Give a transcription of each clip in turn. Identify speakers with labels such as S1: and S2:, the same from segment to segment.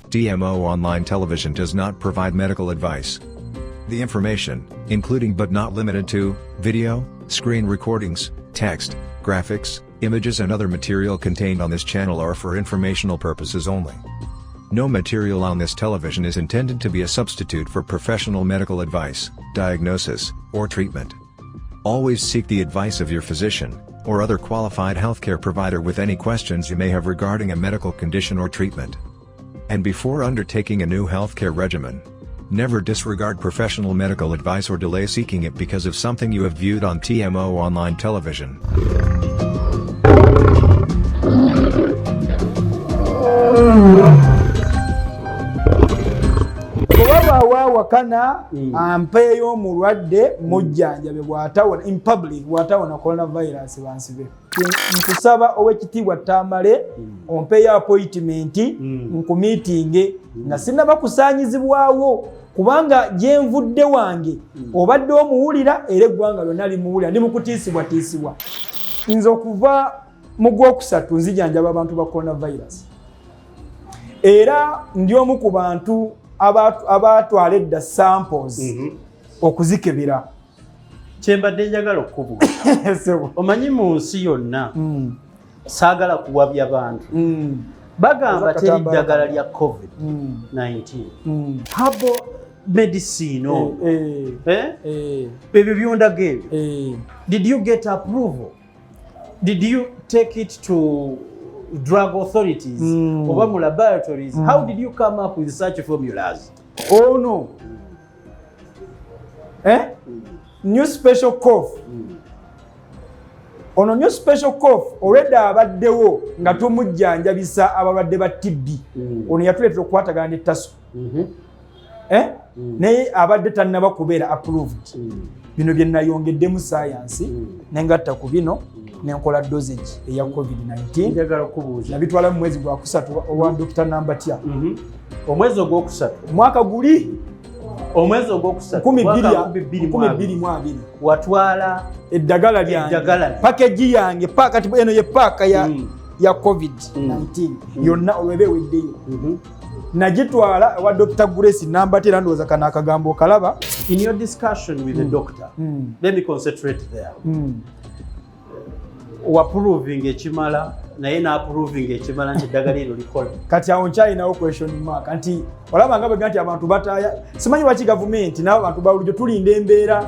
S1: TMO Online Television does not provide medical advice. The information, including but not limited to, video, screen recordings, text, graphics, images and other material contained on this channel are for informational purposes only. No material on this television is intended to be a substitute for professional medical advice, diagnosis, or treatment. Always seek the advice of your physician, or other qualified healthcare provider with any questions you may have regarding a medical condition or treatment. And before undertaking a new healthcare regimen, never disregard professional medical advice or delay seeking it because of something you have viewed on TMO Online Television.
S2: Bwewabaawo awakana ampeeyo omulwadde mujjanjabe bw'atawona in public, bw'atawona coronavirus bansibe. Nkusaba owekitiibwa Tamale ompeeyo appointment nkumiitinge nga sinaba kusaanyizibwawo, kubanga gyenvudde wange obadde omuwulira era eggwanga lyonna limuwulira. Ndi mukutiisibwatiisibwa. Nze okuva mu gwokusatu nzijanjaba abantu ba coronavirus, era ndi omu ku bantu abatwala edda samples okuzikebera.
S3: Kyembadde njagala okukubuuza, omanyi mu nsi yonna, saagala kuwabya bantu, bagamba teri ddagala lya COVID-19. Herbal medicine ono, eh? Ebyo byondaga ebyo, did you get approval? Did you take it to drug authorities oba mu laboratories? How did you come up with such formulas?
S2: Ono eh? New special cough, ono new special cough olwedda abaddewo nga tumujjanjabisa abalwadde ba TB. Ono yatuleetera okukwatagana ne TASO, eh? Naye abadde tannaba kubeera approved. Bino bye nayongeddemu sayansi nengatta ku bino nenkola dosage eya COVID-19.
S3: Njagala okubuuza.
S2: Nabitwala mu mwezi gwakusatu owa Dr Nambatya.
S3: Omwezi ogwokusatu?
S2: Omwaka guli.
S3: Omwezi ogwokusatu mwaka
S2: 2020.
S3: Watwala
S2: eddagala lyange.
S3: Eddagala lye.
S2: Package yange, kati eno ye pack ya, ya COVID-19 yonna olweba eweddeyo. Nagitwala ewa Dr Grace Nambatya, era ndowooza kano akagambo okalaba.
S3: In your discussion with the doctor, let me concentrate there, wapproving ekimala naye n'approving ekimala nti eddagala eryo likola?
S2: Kati awo nkyalinawo question mark nti olaba nga bwega nti abantu bataya, simanyi lwaki gavumenti n'abantu babulijjo tulinda embeera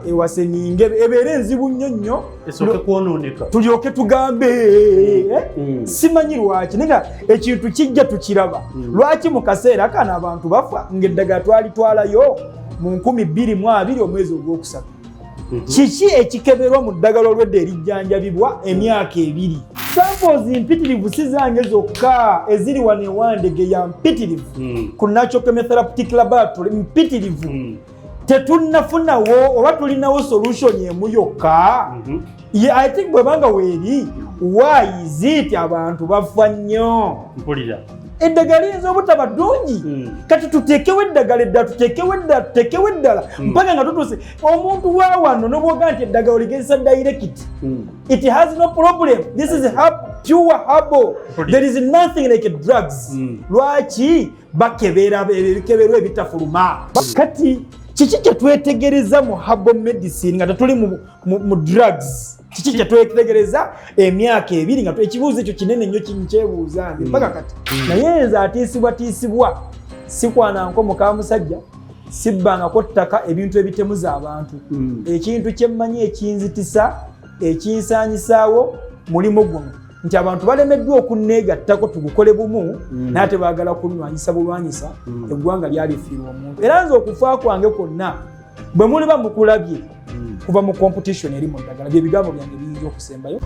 S2: ewaseninge ebeere enzibu nnyo nnyo
S3: esooke kwonooneka
S2: tulyoke tugambe, eh? Simanyi lwaki, naye nga ekintu kijja tukiraba. Lwaki mu kaseera kano abantu bafa ng'eddagala twalitwalayo mu 2020 omwezi ogwokusatu? Kiki ekikeberwa mu ddagala olwedde erijjanjabibwa emyaka 2? Samples mpitirivu, si zange zokka eziri wano ewandege ya mpitirivu ku Natural Chemotherapeutic Laboratory mpitirivu. Tetunnafunawo oba tulinawo solution emu yokka? Ye, I think bwebanga weeri, why is it abantu bafa nnyo?
S3: Mpulira.
S2: Eddagala liyinza obutaba ddungi. Kati tuteekewo eddagala eddala, tuteekewo eddala, tuteekewo eddala mpaka nga tutuuse omuntu wa wano nobwoga nti eddagala oligezesa direct. It has no problem. This is pure herbal.
S3: Mpulira.
S2: There is nothing like drugs. Lwaki bakebera ebikeberwa ebitafuluma? Kati kiki kyetwetegereza mu herbal medicine nga tetuli mu drugs? Kiki kyetwetegereza emyaka 2 nga ekibuuzo ekyo kinene nnyo kinkyebuuza nze mpaka kati. Naye nze atiisibwatiisibwa sikwananko muka musajja, sibbangako ttaka, ebintu ebitemuza abantu. Ekintu kyemmanyi ekinzitisa, ekinsanyisaawo mulimu guno nti abantu balemeddwa okunneegattako tugukole bumu, naye ate baagala kunwanyisa bulwanyisa. Eggwanga lyalifiirwa omuntu, era nze okufa kwange kwonna bwe muliba mukulabye kuva mu competition eri mu ddagala. Bye bigambo byange biyinza okusembayo.